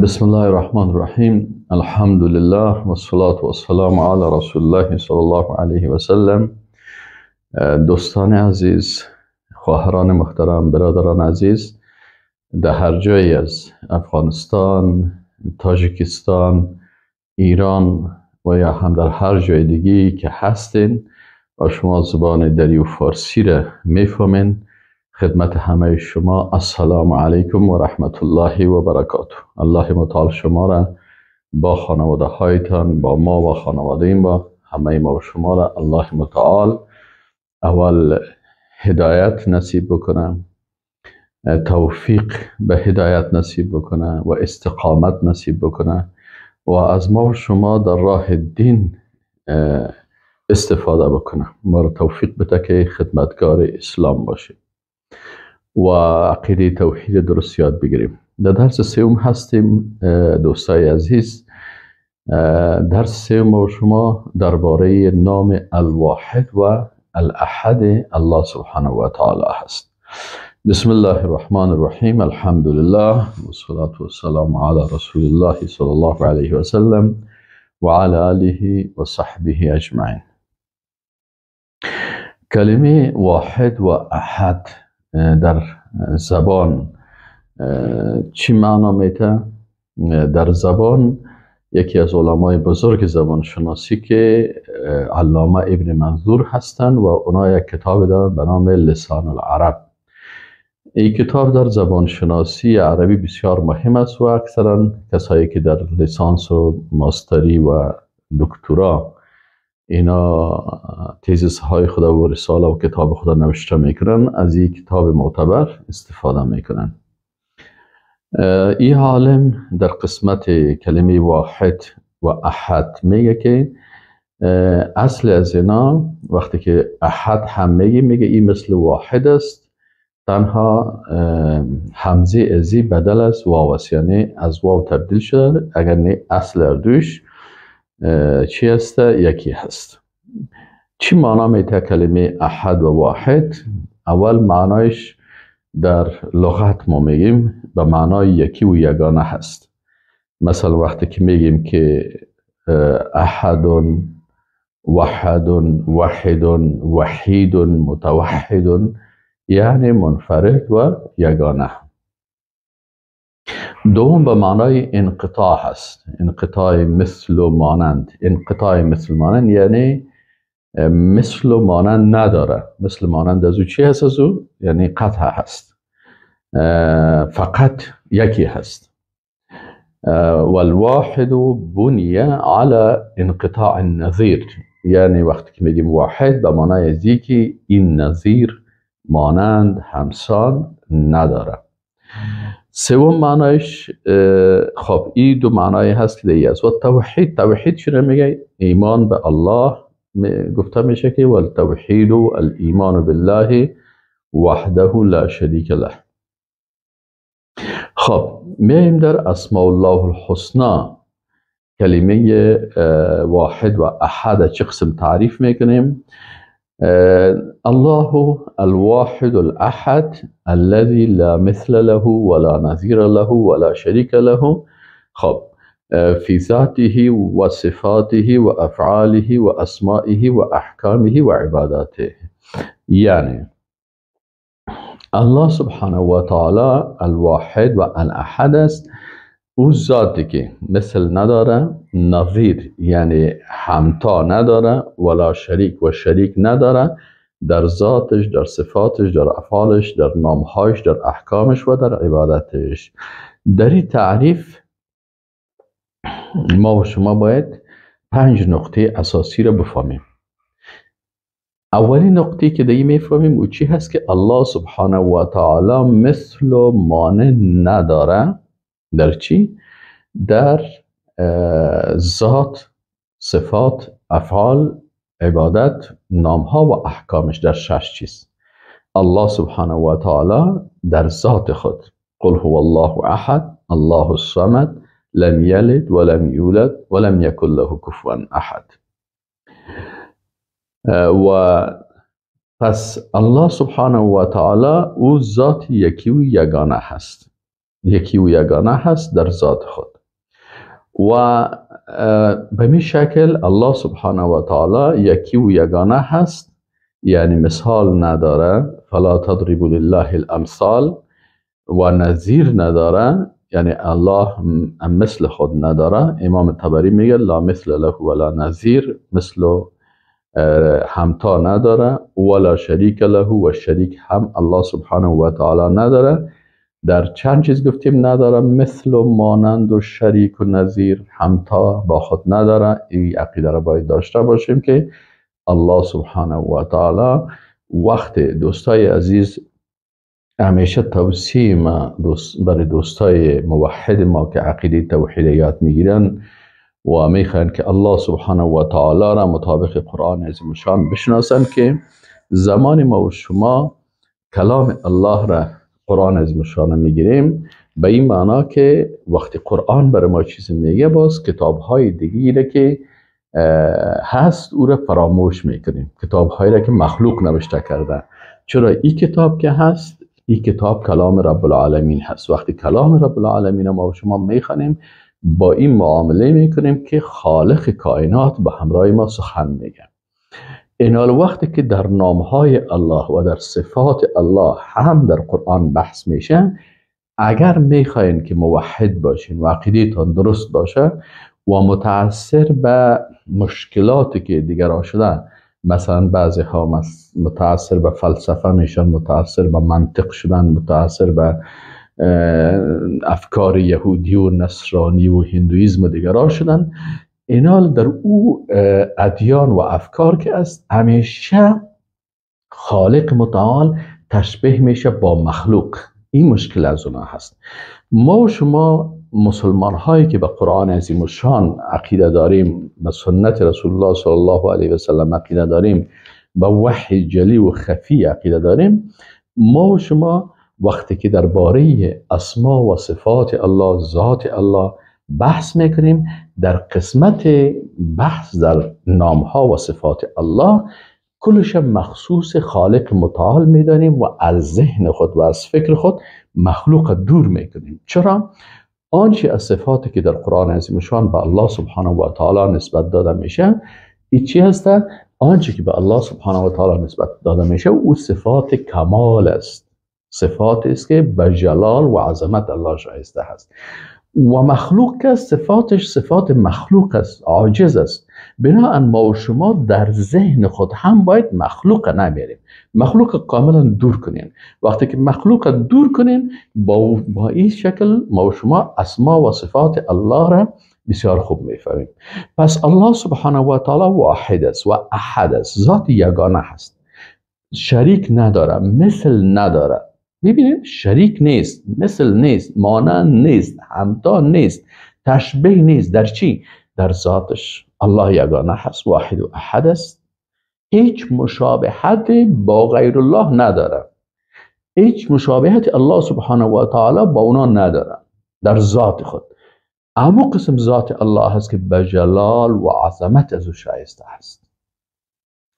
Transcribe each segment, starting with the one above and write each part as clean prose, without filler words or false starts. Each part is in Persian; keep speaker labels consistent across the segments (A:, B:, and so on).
A: بسم الله الرحمن الرحیم. الحمدلله و الصلاة و السلام علی رسول الله صلی الله علیه و سلم. دوستان عزیز، خواهران محترم، برادران عزیز، در هر جایی از افغانستان، تاجیکستان، ایران و یا هم در هر جای دیگه که هستین و شما زبان دری و فارسی را میفهمین، خدمت همه شما السلام علیکم و رحمت الله و برکاته. الله متعال شما را با خانواده هایتان، با ما و خانواده ایم، با همه ما و شما را الله متعال اول هدایت نصیب بکنه، توفیق به هدایت نصیب بکنه و استقامت نصیب بکنه و از ما و شما در راه دین استفاده بکنه، ما را توفیق بده که خدمتگار اسلام باشیم و عقیده توحید درست یاد بگیریم. در درس سوم هستیم دوستای عزیز. درس سوم و شما درباره نام الواحد و الاحد الله سبحانه و تعالی هست. بسم الله الرحمن الرحیم. الحمد لله و الصلاة و السلام علی رسول الله صلی الله علیه و سلم و علی آله و صحبه اجمعین. کلمه واحد و احد در زبان چی معنا میده؟ در زبان یکی از علمای بزرگ زبان شناسی که علامه ابن منظور هستند و اونا یک کتاب دارن به نام لسان العرب. این کتاب در زبان شناسی عربی بسیار مهم است و اکثرا کسایی که در لیسانس و ماستری و دکترا اینا تیزس های خود و رساله و کتاب خود نوشته میکنن، از این کتاب معتبر استفاده میکنن. این عالم در قسمت کلمه واحد و احد میگه که اصل از اینا وقتی که احد هم میگه این مثل واحد است، تنها همزه ازی بدل از واو است، یعنی از واو تبدیل شده، اگر نه اصل اردوش چی هست؟ یکی هست. چی معنا میده کلمه احد و واحد؟ اول معنایش در لغت ما میگیم به معنای یکی و یگانه هست. مثلا وقتی که میگیم که احد، وحد، وحد، وحید، متوحد، یعنی منفرد و یگانه. دوم به معنای انقطاع هست، انقطاع مثل و مانند. انقطاع مثل مانند یعنی مثل و مانند نداره، مثل مانند از او چی هست؟ از او یعنی قطع هست، فقط یکی هست. والواحد بنی علی انقطاع النظیر، یعنی وقتی که میگیم واحد به معنای ازی که این نظیر مانند همسان نداره. سوم معنایش، خب این دو معنای هست که دیگه است. و توحید، توحید چرا میگه؟ ایمان به الله گفته میشه که والتوحید الایمان بالله وحده لا شریک له. خب میایم در اسماء الله الحسنا کلمه واحد و احد چه قسم تعریف میکنیم؟ الله الواحد الأحد الذي لا مثل له ولا نظير له ولا شريك له، خب في ذاته وصفاته وأفعاله وأسمائه وأحكامه وعباداته. یعنی الله سبحانه و تعالی الواحد و الاحد است، او ذاتی که مثل نداره، نظیر یعنی همتا نداره، ولا شریک و شریک نداره در ذاتش، در صفاتش، در افعالش، در نامهایش، در احکامش و در عبادتش. در این تعریف ما و شما باید 5 نقطه اساسی را بفهمیم. اولین نقطه که دیگه میفهمیم او چی هست؟ که الله سبحانه و تعالی مثل و مانند نداره. در چی؟ در ذات، صفات، افعال، عبادت، نامها و احکامش، در 6 چیز. الله سبحانه و تعالی در ذات خود، قل هو الله احد الله الصمد لم یلد ولم یولد ولم یکن له کفوا احد. و پس الله سبحانه و تعالی او ذات یکی و یگانه هست. یکی و یگانه هست در ذات خود. و به می شکل الله سبحانه و تعالی یکی و یگانه هست، یعنی مثال نداره، فلا تضربوا لله الامثال، و نظیر نداره، یعنی الله مثل خود نداره. امام طبری میگه لا مثل له ولا نظیر، مثل همتا نداره، ولا شریک له، و شریک هم الله سبحانه و تعالی نداره. در چند چیز گفتیم نداره، مثل و مانند و شریک و نظیر، همتا با خود نداره. این عقیده را باید داشته باشیم که الله سبحانه و تعالی. وقت دوستای عزیز، همیشه توصیه ما برای دوستای موحد ما که عقیده توحید یاد میگیرن و میخوان که الله سبحانه و تعالی را مطابق قرآن عظیم شان بشناسن، که زمان ما و شما کلام الله را قرآن عظیم شان میگیریم، به این معنا که وقتی قرآن برای ما چیزی میگه، باز کتاب های دیگه که هست او را فراموش میکنیم، کتاب هایی را که مخلوق نوشته کرده. چرا؟ این کتاب که هست، این کتاب کلام رب العالمین هست. وقتی کلام رب العالمین ما و شما میخوانیم، با این معامله میکنیم که خالق کائنات به همراه ما سخن میگه. اینال وقتی که در نامهای الله و در صفات الله هم در قرآن بحث میشه، اگر میخواین که موحد باشین و عقیده‌تان درست باشه و متاثر به مشکلاتی که دیگران شده، مثلا بعضی ها متاثر به فلسفه میشن، متاثر به منطق شدن، متاثر به افکار یهودی و نصرانی و هندویزم و دیگران شدن، اینال در او ادیان و افکار که است، همیشه خالق متعال تشبیه میشه با مخلوق. این مشکل از اونا هست. ما و شما مسلمان هایی که به قرآن عظیم الشان عقیده داریم، به سنت رسول الله صلی الله علیه و سلم عقیده داریم، به وحی جلی و خفی عقیده داریم، ما و شما وقتی که درباره اسما و صفات الله، ذات الله بحث میکنیم، در قسمت بحث در نامها و صفات الله کلش مخصوص خالق متعال میدانیم و از ذهن خود و از فکر خود مخلوق دور میکنیم. چرا؟ آنچه از صفاتی که در قرآن عظیم شان به الله سبحانه و تعالی نسبت داده میشه، این چی هست؟ آنچه که به الله سبحانه و تعالی نسبت داده میشه او صفات کمال است، صفات است که به جلال و عظمت الله شایسته هست. و مخلوق که صفاتش صفات مخلوق است، عاجز است. بناءً ما و شما در ذهن خود هم باید مخلوق نمیریم، مخلوق کاملا دور کنیم. وقتی که مخلوق دور کنیم، با این شکل ما و شما اسما و صفات الله را بسیار خوب میفهمیم. پس الله سبحانه و تعالی واحد است و احد است، ذات یگانه هست، شریک نداره، مثل نداره. ببینید، شریک نیست، مثل نیست، مانند نیست، همتا نیست، تشبیه نیست. در چی؟ در ذاتش. الله یگانه هست، واحد و احد است، هیچ مشابهت با غیر الله نداره، هیچ مشابهت الله سبحانه و تعالی با اونا نداره در ذات خود. اما قسم ذات الله هست که به جلال و عظمت از او شایسته هست.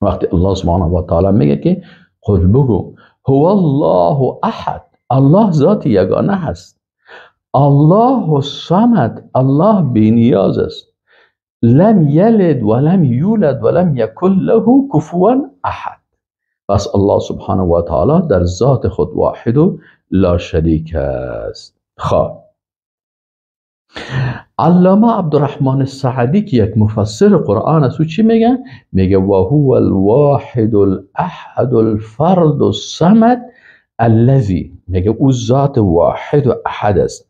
A: وقتی الله سبحانه و تعالی میگه که قل بگو هو الله احد، الله ذات یگانه هست، الله الصمد، الله بینیاز است، لم یلد ولم یولد ولم یکن له کفوا احد. پس الله سبحانه و تعالی در ذات خود واحد و لا شریک است. خب علامه عبدالرحمن السعدی که یک مفسر قرآن است، او چی میگه؟ میگه و هو الواحد الاحد الفرد الصمد الذی، میگه او ذات واحد و احد است،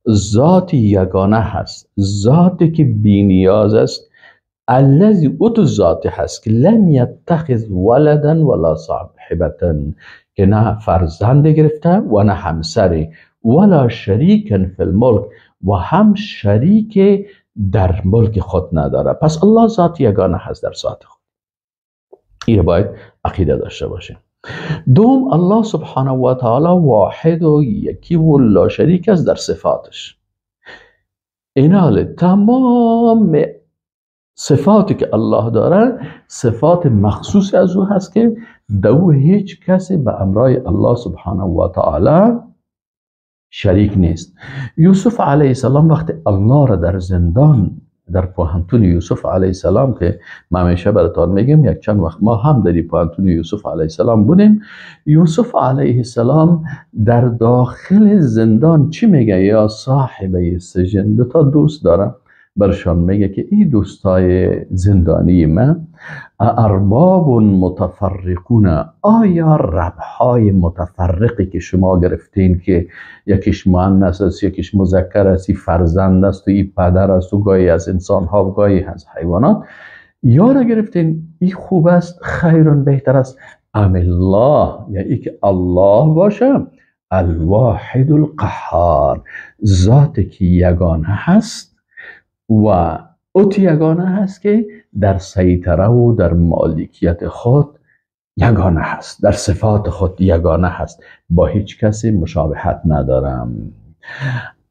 A: ذات یگانه هست، ذاتی که بینیاز است، الذی او تو ذات هست که لم یتخذ ولدا ولا صاحبة، که نه فرزند گرفته و نه همسری، ولا شریکا فی الملک، و هم شریک در ملک خود نداره. پس الله ذات یگانه هست در ذات خود. این باید عقیده داشته باشیم. دوم، الله سبحانه و تعالی واحد و یکی و لا شریک است در صفاتش. اینال تمام صفاتی که الله داره صفات مخصوص از او هست که دو هیچ کسی به امرای الله سبحانه و تعالی شریک نیست. یوسف علیه السلام وقتی الله را در زندان، در پوهنتون یوسف علیه السلام که من همیشه براتان میگم یک چند وقت ما هم در پوهنتون یوسف علیه السلام بودیم، یوسف علیه السلام در داخل زندان چی میگه؟ یا صاحب سجن، دو تا دوست دارم، برشان میگه که این دوستای زندانی من ارباب متفرقون، آیا ربهای متفرقی که شما گرفتین که یکیش مؤنث است، یکیش مذکر است، این فرزند است و این پدر است و گاهی از انسان ها و گاهی از حیوانات، یا را گرفتین، این خوب است، خیرون بهتر است، ام الله، یعنی ای که الله باشه، الواحد القهار، ذاتی که یگانه هست و اوت یگانه هست که در سیطره و در مالکیت خود یگانه هست، در صفات خود یگانه هست، با هیچ کسی مشابهت ندارم.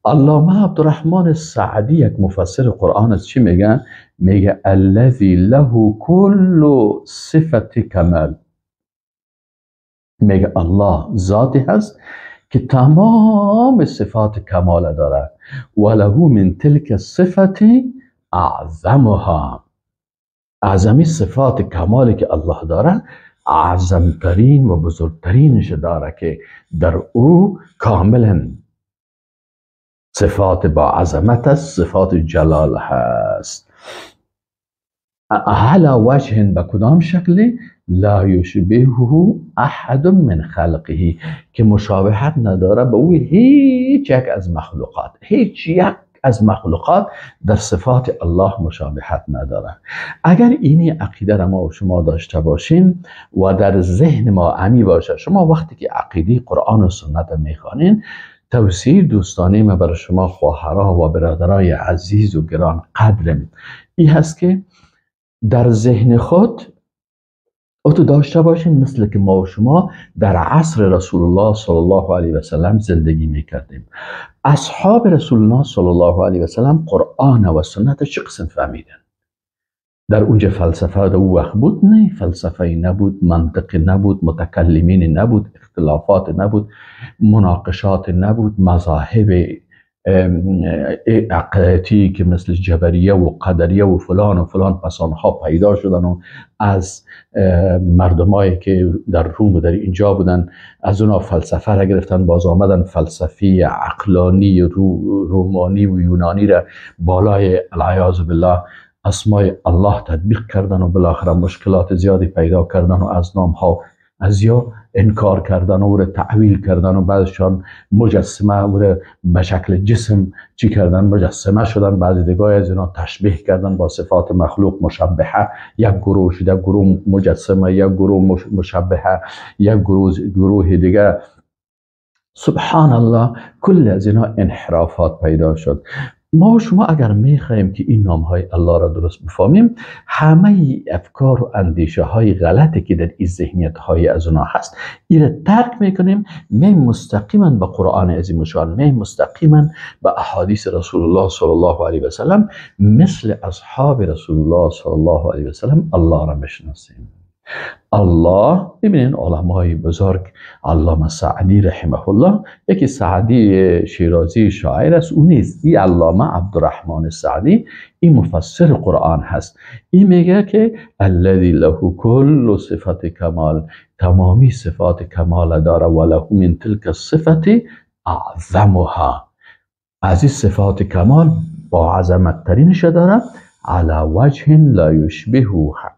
A: علامه عبدالرحمن سعدی یک مفسر قرآن است، چی میگه؟ میگه الذی له کل صفت کمال، میگه الله ذاتی هست که تمام صفات کمال داره، و له من تلک صفت اعظمها، اعظمی صفات کمالی که الله داره اعظمترین و بزرگترینش داره که در او کاملا صفات با عظمت است، صفات جلال هست. علی وجه، به کدام شکلی؟ لا یشبهه احد من خلقه، که مشابهت نداره به او هیچ یک از مخلوقات، هیچ یک از مخلوقات در صفات الله مشابهت نداره. اگر اینی عقیده را ما و شما داشته باشیم و در ذهن ما عمی باشه، شما وقتی که عقیده قرآن و سنت میخوانین، توصیه دوستانه ما برای شما خواهرها و برادرای عزیز و گران قدرم این هست که در ذهن خود اتو داشته باشیم مثل که ما و شما در عصر رسول الله صلی الله علیه و سلم زندگی میکردیم. اصحاب رسول الله صلی الله علیه و سلم قرآن و سنت چه قسم فهمیدن؟ در اونجا فلسفه در او وقت بود؟ نه، فلسفه نبود، منطق نبود، متکلمین نبود، اختلافات نبود، مناقشات نبود، مذاهب عقیدتی که مثل جبریه و قدریه و فلان و فلان پس آنها پیدا شدن و از مردمایی که در روم و در اینجا بودن از اونا فلسفه را گرفتن، باز آمدن فلسفی عقلانی رومانی و یونانی را بالای العیاذ بالله اسمای الله تطبیق کردن و بالاخره مشکلات زیادی پیدا کردن و از نام ها از یا انکار کردن و او را تعویل کردن و بعضشان مجسمه او را به شکل جسم چی کردن، مجسمه شدن، بعضی دیگه از اینا تشبیه کردن با صفات مخلوق، مشبهه، یک گروه شده، یک گروه مجسمه، یک گروه مشبهه، یک گروه دیگه. سبحان الله، کل از اینا انحرافات پیدا شد. ما و شما اگر میخواهیم که این نام های الله را درست بفهمیم، همه افکار و اندیشه های غلطی که در این ذهنیت های از اونا هست این را ترک میکنیم، می مستقیما به قرآن عظیم شان، می مستقیما به احادیث رسول الله صلی الله علیه و سلم، مثل اصحاب رسول الله صلی الله علیه و سلم الله را میشناسیم. الله، ببینین علمای بزرگ، علامه سعدی رحمه الله، یکی سعدی شیرازی شاعر است، او نیست، این علامه عبدالرحمن سعدی، این مفسر قرآن هست. این میگه که الذی له کل صفت کمال، تمامی صفات کمال داره، و له من تلک الصفت اعظمها، از این صفات کمال با عظمت ترینش داره، علی وجه لا یشبه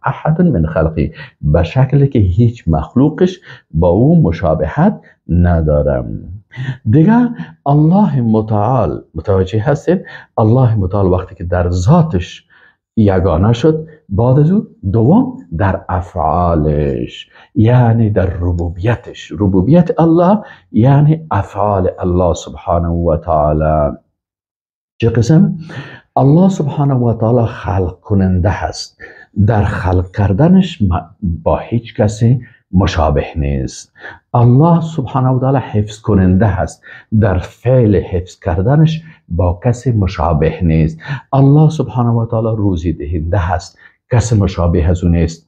A: احد من خلقی، به شکلی که هیچ مخلوقش با او مشابهت ندارم. دیگه الله متعال، متوجه هستید؟ الله متعال وقتی که در ذاتش یگانه شد، بعد از او دوم در افعالش، یعنی در ربوبیتش، ربوبیت الله یعنی افعال الله سبحانه و تعالی. چه قسم؟ الله سبحانه و تعالی خلق کننده هست، در خلق کردنش با هیچ کسی مشابه نیست. الله سبحانه و تعالی حفظ کننده هست، در فعل حفظ کردنش با کسی مشابه نیست. الله سبحانه و تعالی روزی دهنده هست، کسی مشابه از او نیست.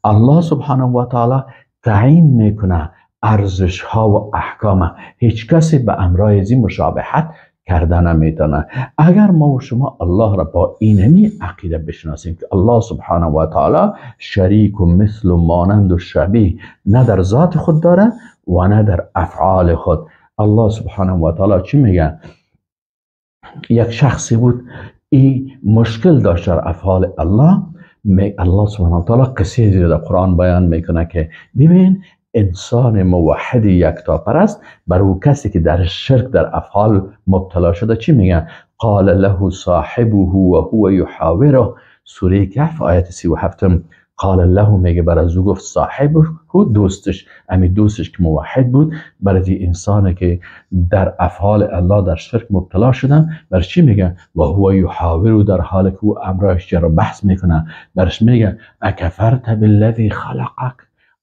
A: الله سبحانه و تعالی تعیین میکنه ارزش ها و احکام. هیچ کسی به امرای ازی مشابهت کرده نمیتونه. اگر ما و شما الله را با اینمی عقیده بشناسیم که الله سبحانه و تعالی شریک و مثل و مانند و شبیه نه در ذات خود داره و نه در افعال خود. الله سبحانه و تعالی چی میگه؟ یک شخصی بود این مشکل داشت در افعال الله. الله سبحانه و تعالی قصه زیر در قرآن بیان میکنه که ببین انسان موحد یکتاپرست بر او کسی که در شرک در افعال مبتلا شده چی میگن؟ قال له صاحبه و هو یحاوره، سوره کهف آیت 37. قال له میگه بر از او گفت صاحبه، دوستش، امی دوستش که موحد بود، برای انسانی که در افعال الله در شرک مبتلا شدن بر چی میگه؟ و هو یحاور، در حال که او امرش جر بحث میکنه، برش میگه اکفرت بالذی خلقک،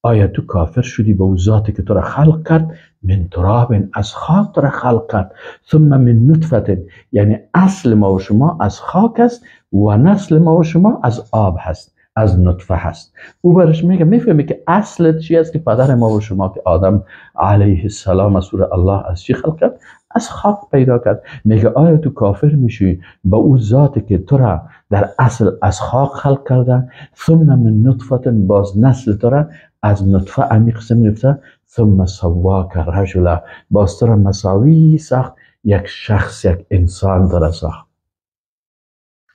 A: آیا تو کافر شدی به او ذاتی که تو را خلق کرد؟ من تراب، از خاک تو را خلق کرد، ثم من نطفه، یعنی اصل ما و شما از خاک است و نسل ما و شما از آب هست، از نطفه هست. او برش میگه میفهمی که اصل چی است که پدر ما و شما که آدم علیه السلام از سور الله از چی خلق کرد؟ از خاک پیدا کرد. میگه آیا تو کافر میشی با او ذاتی که تو را در اصل از خاک خلق کرده، ثم من نطفه، باز نسل تو را از نطفه، امی قسم نطفه، ثم سواک رجلا، باز تو را مساوی ساخت، یک شخص، یک انسان تو را ساخت.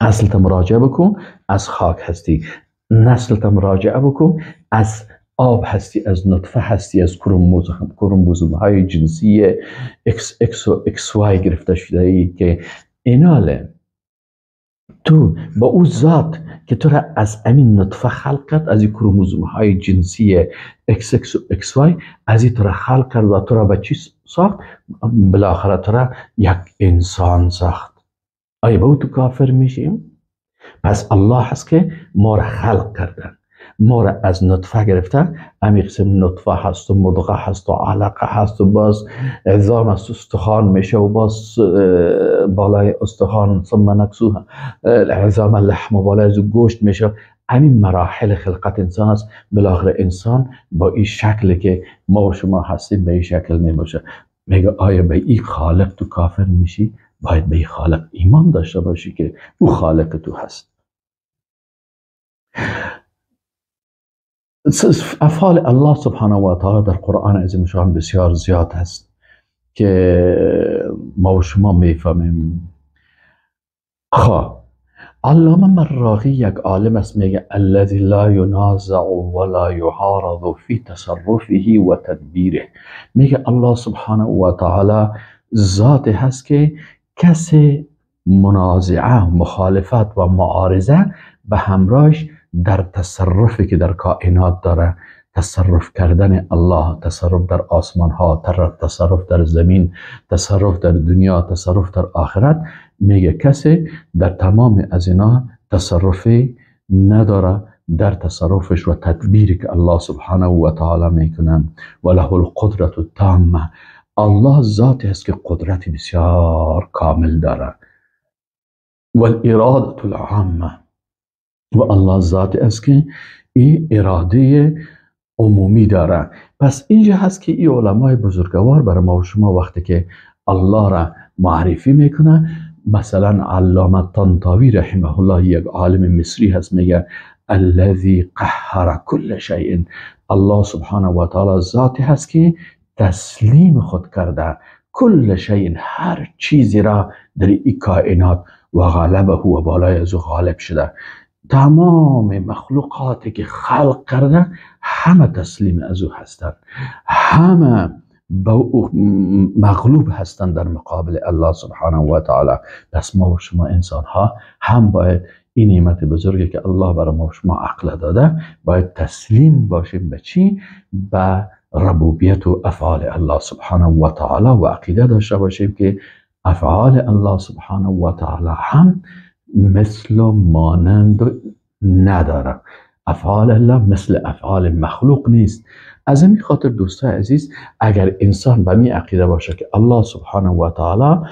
A: اصل تا مراجعه بکن از خاک هستی، نسل تا مراجعه بکن از آب هستی، از نطفه هستی، از کروموزوم های جنسی XX و XY گرفته شده ای که ایناله تو با او ذات که تو را از امین نطفه خلق کرد، از این کروموزوم های جنسی XX و XY از این تو را خلق کرد و تو را به چی ساخت؟ بالاخره تو را یک انسان ساخت. آیا با او تو کافر میشیم؟ پس الله هست که ما را خلق کردن، ما را از نطفه گرفتن. امی قسم نطفه هست و مضغه هست و علقه هست و باز عظام هست و استخوان میشه و باز بالای استخوان ثم نکسوها العظام لحم و بالای از گوشت میشه. همین مراحل خلقت انسان است. بالاخره انسان با این شکل که ما و شما هستیم به این شکل میباشه. میگه آیا به این خالق تو کافر میشی؟ باید به این خالق ایمان داشته باشی که او خالق تو هست. افعال الله سبحانه و تعالی در قرآن عظیم شان بسیار زیاد هست که ما و شما میفهمیم. خب علامه مراغی یک عالم است، میگه الذی لا ینازع ولا یعارض فی تصرفه و تدبیره. میگه الله سبحانه و تعالی ذات هست که کسی منازعه، مخالفت و معارضه به همراهش در تصرفی که در کائنات داره، تصرف کردن الله، تصرف در آسمان ها، تصرف در زمین، تصرف در دنیا، تصرف در آخرت، میگه کسی در تمام از اینا تصرفی نداره در تصرفش و تدبیری که الله سبحانه و تعالی میکنن. و له القدرت التامه، الله ذاتی است که قدرت بسیار کامل داره. و الاراده العامه، و الله ذاتی است که این اراده عمومی داره. پس اینجا هست که این علمای بزرگوار برای ما و شما وقتی که الله را معرفی میکنه، مثلا علامه طنطاوی رحمه الله یک عالم مصری هست، میگه الذی قهر کل شیء، الله سبحانه و تعالی ذاتی هست که تسلیم خود کرده کل شیء، هر چیزی را در این کائنات، و غالبه و بالای از او غالب شده. تمام مخلوقاتی که خلق کرده همه تسلیم از او هستند، همه مغلوب هستند در مقابل الله سبحانه و تعالی. پس ما و شما انسان ها هم باید این نعمت بزرگی که الله برای ما و شما عقل داده باید تسلیم باشیم به چی؟ به ربوبیت و افعال الله سبحانه و تعالی، و عقیده داشته باشیم که افعال الله سبحانه و تعالی هم مثل و مانند نداره. افعال الله مثل افعال مخلوق نیست. از این خاطر دوستای عزیز، اگر انسان به می عقیده باشه که الله سبحانه و تعالی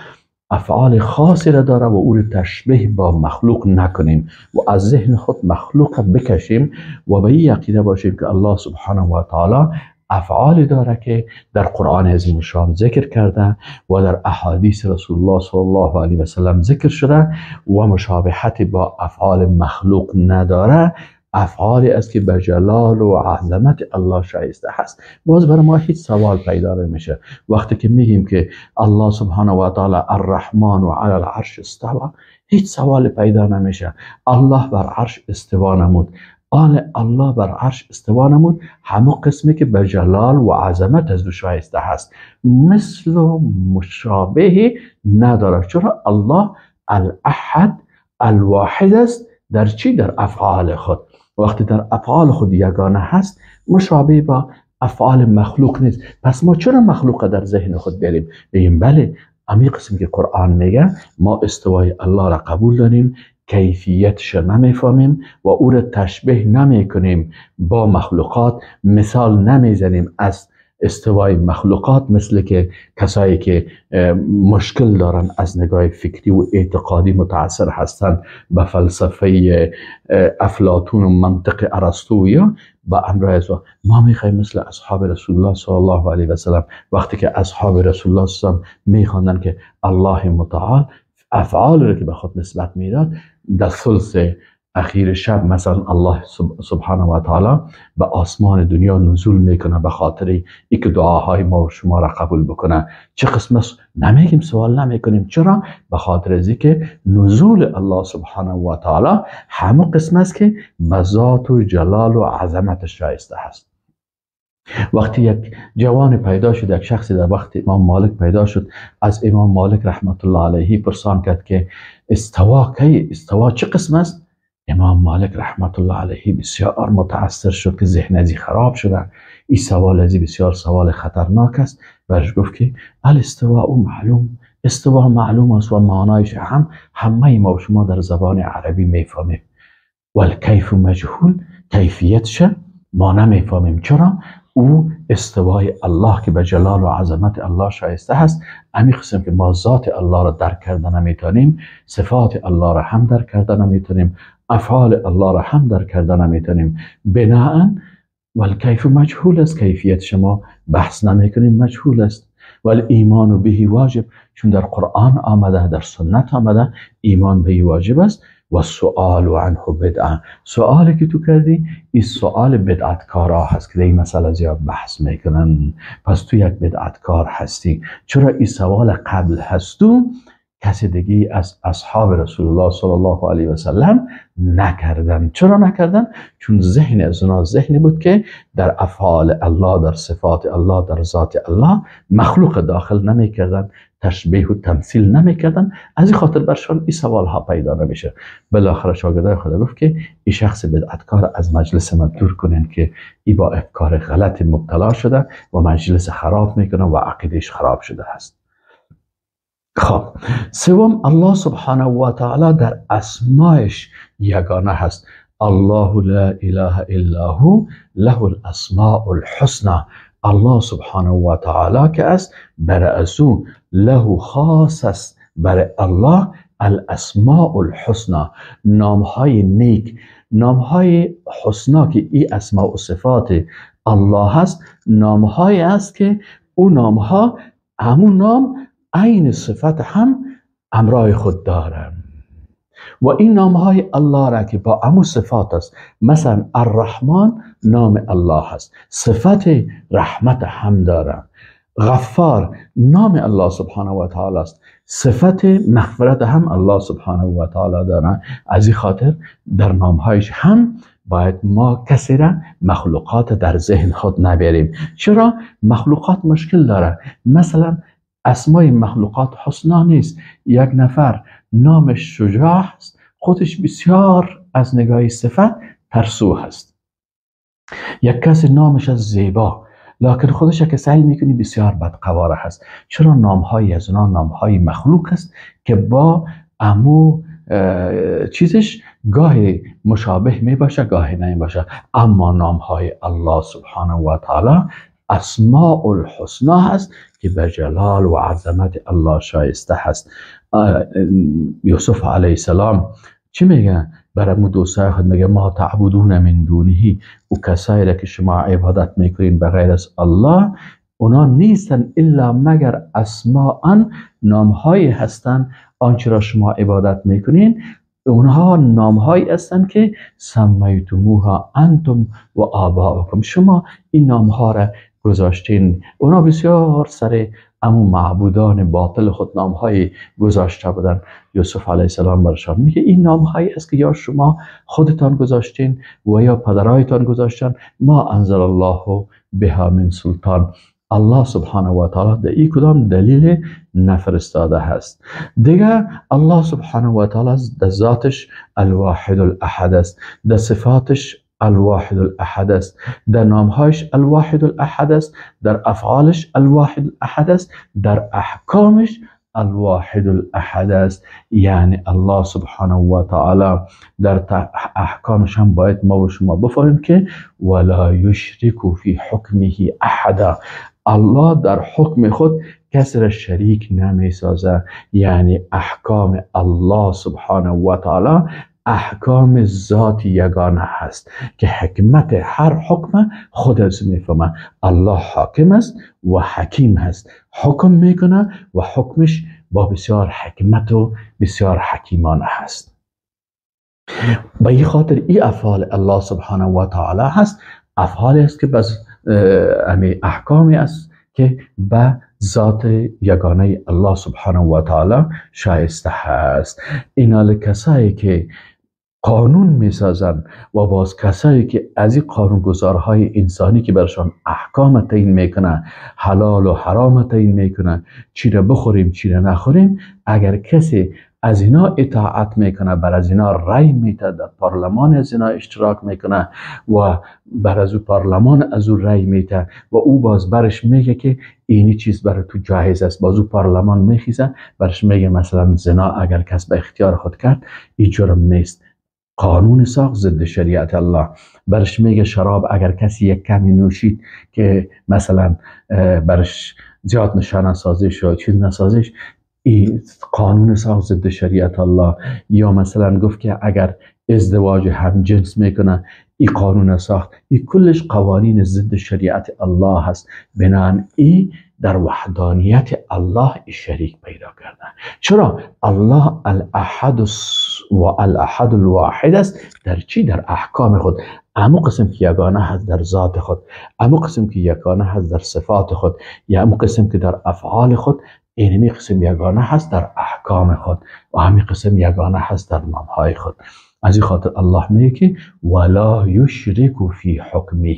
A: افعال خاصی را داره و او را تشبیه با مخلوق نکنیم و از ذهن خود مخلوق بکشیم و به این عقیده باشیم که الله سبحانه و تعالی افعال داره که در قرآن عظیم الشان ذکر کرده و در احادیث رسول الله صلی الله علیه و سلم ذکر شده و مشابهت با افعال مخلوق نداره، افعالی است که به جلال و عظمت الله شایسته هست. باز برای ما هیچ سوال پیدا نمیشه وقتی که میگیم که الله سبحانه و تعالی الرحمن و علی العرش استوی، هیچ سوال پیدا نمیشه. الله بر عرش استوا نمود، آن الله بر عرش استوا نمود همه قسمی که به جلال و عظمت از او شایسته هست، مثل و مشابه نداره. چرا؟ الله الاحد الواحد است. در چی؟ در افعال خود. وقتی در افعال خود یگانه هست، مشابه با افعال مخلوق نیست. پس ما چرا مخلوق در ذهن خود بریم بگیم بله امی قسم که قرآن میگه ما استوای الله را قبول داریم، کیفیتش نمیفهمیم و او را تشبیه نمیکنیم با مخلوقات، مثال نمیزنیم از استوای مخلوقات، مثل که کسایی که مشکل دارن از نگاه فکری و اعتقادی متاثر هستن به فلسفه افلاطون و منطق ارسطو با امر از ما میخوایم مثل اصحاب رسول الله صلی الله علیه و سلم، وقتی که اصحاب رسول الله صلی الله علیه و سلم میخواندن که الله متعال افعال رو که به خود نسبت میداد، در ثلث اخیر شب مثلا الله سبحانه و تعالی به آسمان دنیا نزول میکنه به خاطر اینکه دعاهای ما و شما را قبول بکنه. چه قسم است؟ نمیگیم، سوال نمیکنیم. چرا؟ به خاطر از اینکه نزول الله سبحانه و تعالی همه قسم است که به ذات و جلال و عظمت شایسته هست. وقتی یک جوان پیدا شد، یک شخصی در وقت امام مالک پیدا شد، از امام مالک رحمت الله علیه پرسان کرد که استوا کی، استوا چه قسم است؟ امام مالک رحمت الله علیه بسیار متاثر شد که ذهن ازی خراب شده، این سوال ازی بسیار سوال خطرناک است. برش گفت که الاستواء معلوم، استوا معلوم است و معنایش هم همه ما و شما در زبان عربی میفهمیم، والکیف مجهول، کیفیتش ما نمیفهمیم. چرا؟ او استوای الله که به جلال و عظمت الله شایسته هست، امی قسم که ما ذات الله را درک کرده نمیتونیم، صفات الله را هم درک کرده نمیتونیم، افعال الله را هم درک کرده نمیتونیم، بناءً والکیف مجهول است، کیفیت شما بحث نمیکنیم، مجهول است. والایمان به واجب، چون در قرآن آمده، در سنت آمده، ایمان به واجب است. و سؤال عنه بدعه، سوالی که تو کردی این سوال بدعتکارا هست که در این مسئله زیاد بحث میکنن، پس تو یک بدعتکار هستی. چرا این سوال قبل هستو کسی دیگه از اصحاب رسول الله صلی الله علیه و سلم نکردن؟ چرا نکردن؟ چون ذهن از اونا ذهنی بود که در افعال الله، در صفات الله، در ذات الله مخلوق داخل نمیکردن، تشبیه و تمثیل نمیکردن، از این خاطر برشان این سوال ها پیدا نمیشه. بالاخره شاگردای خدا گفت که این شخص بدعتکار از مجلس ما دور کنین که ای با افکار غلط مبتلا شده و مجلس خراب میکنه و عقیدهش خراب شده است. خب سوم، الله سبحانه و تعالی در اسمایش یگانه هست. الله لا اله الا هو له الاسماء الحسنى. الله سبحانه و تعالی که است بر از او له خاص است، بر الله الاسماء الحسنى، نامهای نیک، نامهای حسنا که ای اسماء و صفات الله هست، نامهای است که او نامها همون نام عین صفت هم امرای خود دارن و این نامهای الله را که با امو صفات است، مثلا الرحمن نام الله است، صفت رحمت هم داره. غفار نام الله سبحانه و تعالی است، صفت مغفرت هم الله سبحانه و تعالی داره. از این خاطر در نامهایش هم باید ما کسی را مخلوقات در ذهن خود نبریم. چرا؟ مخلوقات مشکل داره. مثلا اسمای مخلوقات حسنا نیست. یک نفر نامش شجاع است، خودش بسیار از نگاه صفت ترسو هست. یک کسی نامش از زیبا، لکن خودش که سعی میکنی بسیار بدقواره هست. چرا؟ نامهای از اونا نامهای مخلوق است که با امو چیزش گاهی مشابه می باشه گاهی نمی باشه. اما نامهای الله سبحانه و تعالی اسماء الحسنا هست که به جلال و عظمت الله شایسته هست. یوسف علیه السلام چی میگه؟ برای دوستای خود میگه ما تعبدون من دونه، او کسایی را که شما عبادت میکنین بغیر از الله، اونا نیستن الا مگر اسماء، نامهایی هستن آنچه را شما عبادت میکنین، اونها نامهایی هستند که سمیتموها انتم و آباؤکم، شما این نامها را گذاشتین. اونا بسیار سر امو معبودان باطل خود نامهای گذاشته بودن. یوسف علیه السلام برشان میگه این نامهایی است که یا شما خودتان گذاشتین و یا پدرایتان گذاشتن. ما انزل الله بها من سلطان، الله سبحانه و تعالی در این کدام دلیل نفرستاده هست. دیگه الله سبحانه و تعالی در ذاتش الواحد الاحد است، در صفاتش الواحد الاحد است، در نامهایش الواحد الاحد است، در افعالش الواحد الاحد است، در احکامش الواحد الاحد است. یعنی الله سبحانه و تعالی در احکامش هم باید ما و شما بفهمیم که ولا یشرک فی حکمه احدا، الله در حکم خود کسی را شریک نمی سازه. یعنی احکام الله سبحانه و تعالی احکام ذات یگانه هست که حکمت هر حکم خود از میفهمه. الله حاکم است و حکیم هست، حکم میکنه و حکمش با بسیار حکمت و بسیار حکیمانه هست. به این خاطر این افعال الله سبحانه و تعالی هست، افعالی است که بس احکامی است که به ذات یگانه الله سبحانه و تعالی شایسته هست. اینا کسایی که قانون میسازن و باز کسایی که از این قانونگذارهای انسانی که برشان احکام تعیین میکنه، حلال و حرام تعیین میکنه، چی را بخوریم چی را نخوریم، اگر کسی از اینا اطاعت میکنه، بر از اینا رای میده، در پارلمان از اینا اشتراک میکنه و بر از او پارلمان از او رای میده و او باز برش میگه که اینی چیز برای تو جایز است، باز او پارلمان میخیزه برش میگه مثلا زنا اگر کس به اختیار خود کرد این جرم نیست، قانون ساخت ضد شریعت الله. برش میگه شراب اگر کسی یک کمی نوشید که مثلا برش زیاد نشانه سازش یا چیز نسازش، این قانون ساخت ضد شریعت الله. یا مثلا گفت که اگر ازدواج هم جنس میکنه، این قانون ساخت. این کلش قوانین ضد شریعت الله هست. بنابراین این در وحدانیت الله شریک پیدا کردن. چرا؟ الله الاحد و الاحد الواحد است. در چی؟ در احکام خود. امو قسم که یگانه هست در ذات خود، امو قسم که یگانه هست در صفات خود، یا امو قسم که در افعال خود، اینمی قسم یگانه هست در احکام خود و همین قسم یگانه هست در نامهای خود. از این خاطر الله میگه که ولا یشرک فی حکمه،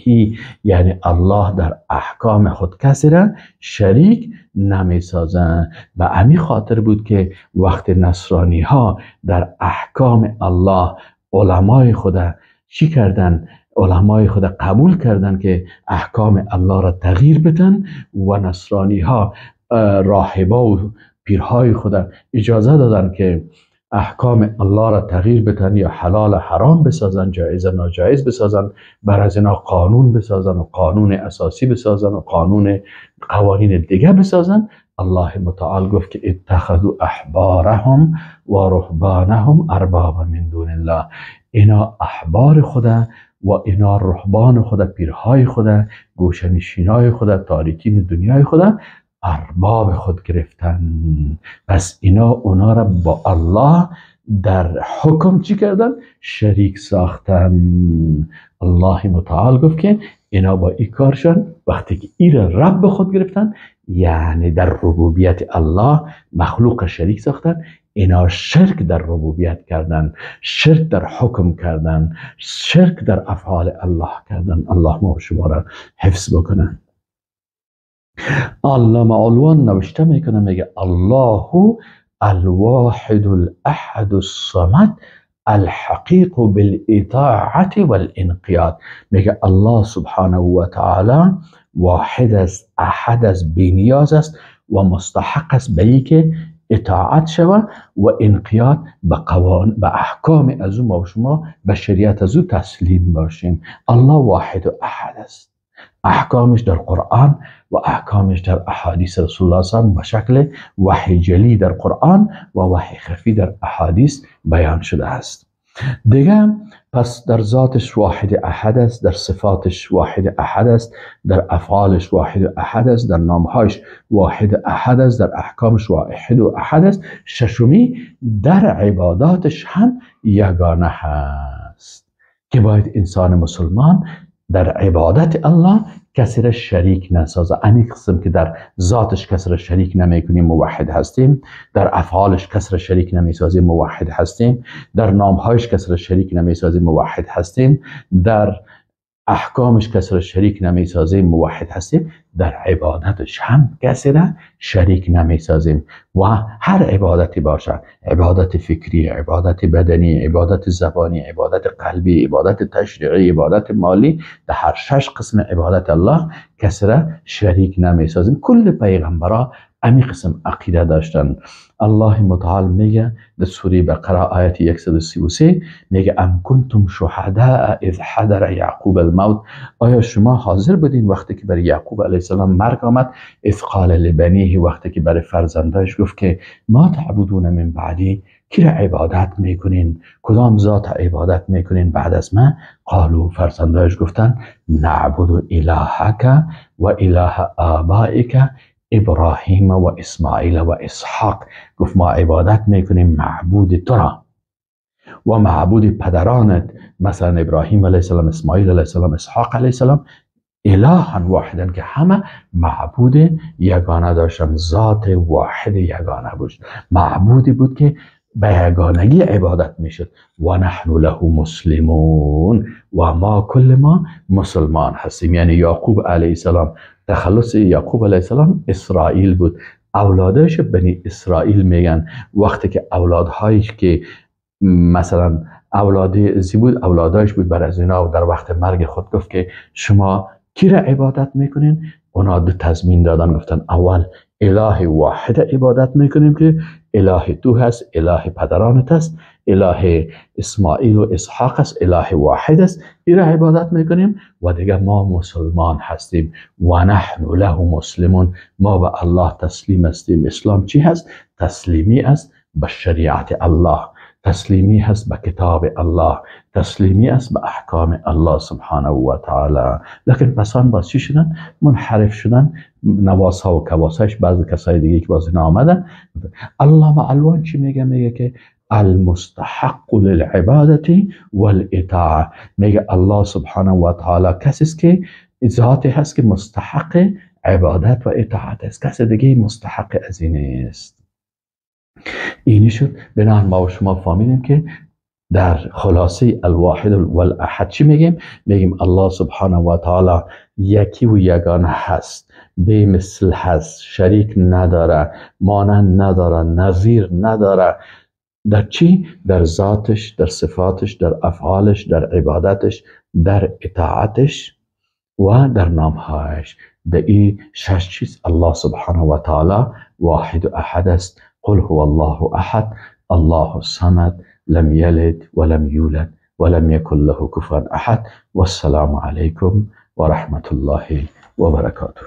A: یعنی الله در احکام خود کسی را شریک نمیسازن. و همین خاطر بود که وقت نصرانی ها در احکام الله علمای خود چی کردن؟ علمای خود قبول کردن که احکام الله را تغییر بدن و نصرانی ها راهبا و پیرهای خود اجازه دادن که احکام الله را تغییر بدن یا حلال حرام بسازن، جایز ناجایز بسازن، بر از اینا قانون بسازن و قانون اساسی بسازن و قانون قوانین دیگه بسازن. الله متعال گفت که اتخذوا احبارهم و رهبانهم اربابا من دون الله. اینا احبار خدا و اینا رهبان خدا، پیرهای خدا، گوشنشینای خدا، تاریکین دنیای خدا، ارباب خود گرفتن. پس اینا اونا را با الله در حکم چی کردن؟ شریک ساختن. الله متعال گفت که اینا با این کارشان وقتی که این را رب خود گرفتن، یعنی در ربوبیت الله مخلوق شریک ساختن، اینا شرک در ربوبیت کردن، شرک در حکم کردن، شرک در افعال الله کردن. الله ما شما را حفظ بکنه. علامه علوان نوشته میکنه، میگه الله الواحد الاحد الصمد الحقیق بالاطاعت والانقیاد. میگه الله سبحانه و تعالی واحد است، احد است، بینیاز است و مستحق است به اینکه اطاعت شود و انقیاد به قوانین، به احکام از او ما و شما، به شریعت از او تسلیم باشیم. الله واحد و احد است. احکامش در قرآن و احکامش در احادیث رسول الله صلی الله علیه و به شکل وحی جلی در قرآن و وحی خفی در احادیث بیان شده است. دیگه پس در ذاتش واحد احد است، در صفاتش واحد احد است، در افعالش واحد احد است، در نامهایش واحد احد است، در احکامش واحد و احد است. ششمی در عباداتش هم یگانه هست که باید انسان مسلمان در عبادت الله کسی را شریک نسازه. همین قسم که در ذاتش کسی را شریک نمیکنیم موحد هستیم، در افعالش کسی را شریک نمیسازیم موحد هستیم، در نامهایش کسی را شریک نمیسازیم موحد هستیم، در احکامش کسی را شریک نمیسازیم موحد هستیم، در عبادتش هم کسی را شریک نمیسازیم. و هر عبادتی باشه، عبادت فکری، عبادت بدنی، عبادت زبانی، عبادت قلبی، عبادت تشریعی، عبادت مالی، در هر شش قسم عبادت الله کسی را شریک نمیسازیم. کل پیغمبرا امی قسم عقیده داشتن. الله متعال میگه در سوره بقره آیت 133 میگه ام کنتم شهداء اذ حضر یعقوب الموت، آیا شما حاضر بودین وقتی که بر یعقوب علیه السلام مرگ آمد؟ اذ قال لبنیه، وقتی که برای فرزندایش گفت که ما تعبدون من بعدی، کی را عبادت میکنین، کدام ذات عبادت میکنین بعد از من؟ قالو، فرزندایش گفتن نعبد الهک و اله آبائک ابراهیم و اسماعیل و اسحاق. گفت ما عبادت میکنیم معبود تو را و معبود پدرانت، مثلا ابراهیم علیه السلام، اسماعیل علیه السلام، اسحاق علیه السلام، الها واحدا، که همه معبود یگانه داشتن، ذات واحد یگانه بود، معبودی بود که به یگانگی عبادت میشد. و نحن له مسلمون، و ما کل ما مسلمان هستیم. یعنی یعقوب علیه السلام، تخلص یعقوب علیه السلام اسرائیل بود، اولادش بنی اسرائیل میگن. وقتی که اولادهایش که مثلا اولاد زی بود، اولادایش بود، بر از اینا در وقت مرگ خود گفت که شما کی را عبادت میکنین؟ اونا دو تضمین دادن، گفتن اول اله واحد عبادت میکنیم که اله تو هست، اله پدرانت هست، اله اسماعیل و اسحاق است، اله واحد است، این را عبادت میکنیم و دیگه ما مسلمان هستیم. و نحن له مسلمون، ما به الله تسلیم هستیم. اسلام چی هست؟ تسلیمی است به شریعت الله، تسلیمی هست به کتاب الله، تسلیمی است به احکام الله سبحانه و تعالی. لکن پسان باز چی شدن؟ منحرف شدن، نواسها و کواسش، بعض کسای دیگه که باز اینا آمدن. علامه الوان چی میگه؟ میگه که المستحق للعبادة والاطاعه، میگه الله سبحانه و تعالی کسی است که ذاتی هست که مستحق عبادت و اطاعت است، کسی دیگه مستحق از این نیست. اینی شد. بنابراین ما و شما فهمیدیم که در خلاصه الواحد والاحد چی میگیم؟ میگیم الله سبحانه و تعالی یکی و یگانه هست، بی مثل هست، شریک نداره، مانند نداره، نظیر نداره. در چی؟ در ذاتش، در صفاتش، در افعالش، در عبادتش، در اطاعتش و در نامهایش. در این شش چیز الله سبحانه و تعالی واحد و احد است. قل هو الله احد الله الصمد لم یلد ولم یولد ولم یکن له کفوا احد. والسلام علیکم و رحمت الله و برکاته.